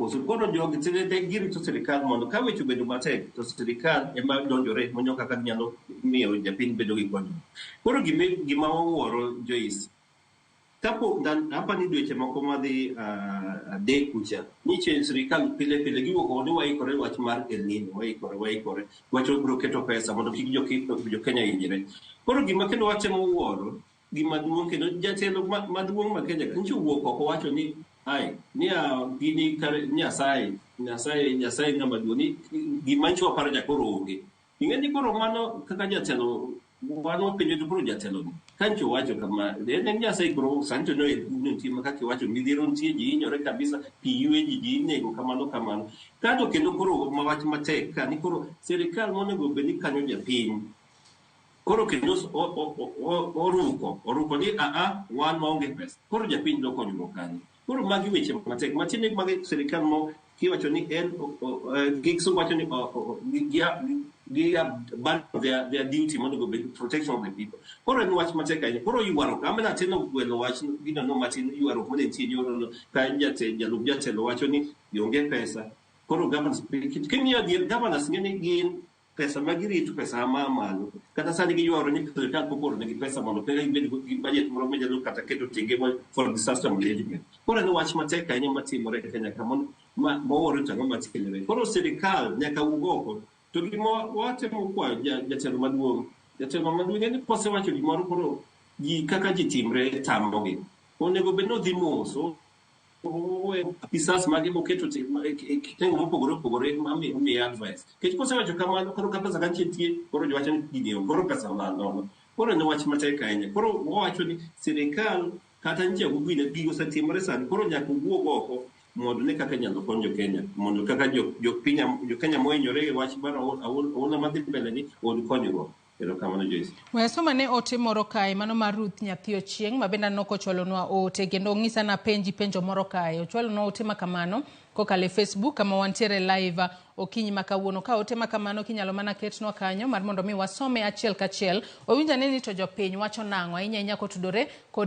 Koso koro jogi te girito sirikal mondo ka weche obedo matek to sirikal ema donjore monyo kaka ginyalo miyo japiny bedo gi konyruok. Koro gima wawuoro Joyce, kapo apa ni dweche moko madhi 3 kucha niche sirikal pile pile giwuok oko ni waikore wach mar El Nino, waikore, waikore wach wabiro keto pesa mondo kik jo Kenya hinyre. Koro gima kendo watemo wuoro gima duong' kendo jatelo maduong' ma Kenya nyicha owuok oko wacho ni ai ni gini kare Nyasaye, Nyasaye, Nyasaye ng'ama duong' ni gima nyicha waparo cha koro onge. Ing'e ni koro mano kaka jatelo wan wapenjo to koro jatelo ni ka nyicha owacho kama en Nyasaye, koro sani to no nitie ma kaka iwacho midhiero nitie, ji hinyore kabisa, pi ywe ji, ji inego kamano kamano kato kendo koro mawach matek ka ni koro sirikal monego bed ni kanyo japiny koro kendo oruko oruko ni aa wan waonge pesa, koro japiny dwa konyruok kanye? Koro magi weche matek matiende magi sirikal mo kiwacho ni en gi kisungu wacho ni gi abandon their duty monego bed protection of the people. Koro en wach matek ahinya. Koro ywaruok amena teno gwelo wach gino no matin, ywaruok mane nitie nyoro ka jalup jatelo wacho ni onge pesa. Koro governors, king'iyo adier, governors ng'e ni gin pesa ma girito, pesa ma malo, kata sani giywaro ni sirikal pok ooro negi pesa mondo pesa gibed gi budget moro manyalo kata keto tenge for disaster management. Koro en wach matek ahinya matimore e Kenya ka mowuoro to ang'o matimore. Koro sirikal nyaka wuog oko to gima watemo kwayo jatelo maduong', jatelo maduong' en ni kosewacho gimoro, koro ji kaka ji timre tamogi, onego bed ni odhi mos apisas mage moketo e kitengo mopogore opogore mamiye advice, nikech kosewacho kamano, koro ka pesa kantie nitie, koro jowacho ni gini koro pesa olal nono. Koro en wach matek ahinya. Koro wawacho ni sirikal kata nyicha gine gigo osetimore sani, koro nyaka owuog oko mondo ne kaka inyalo kony jo Kenya mondo kaka jo Kenya mohinyore e wach mar aola madhi mbele ni oyud konyruok. Erokamano, Joyce. We asoma ne ote moro kae, mano mar Ruth Nyathi Ochieng' ma bende aneno kochwalonwa ote kendo ong'isa napenji penjo moro kae. Ochwalonwa ote ma kamano kokalo e Facebook kama wantiere live okinyi ma kawuono. Ka ote ma kamano kinyalo mana ketnwa kanyo mar mondo mi wasome achiel kachiel. Owinj ane ni to jopiny wacho nang'o ahinya ahinya kotudore kod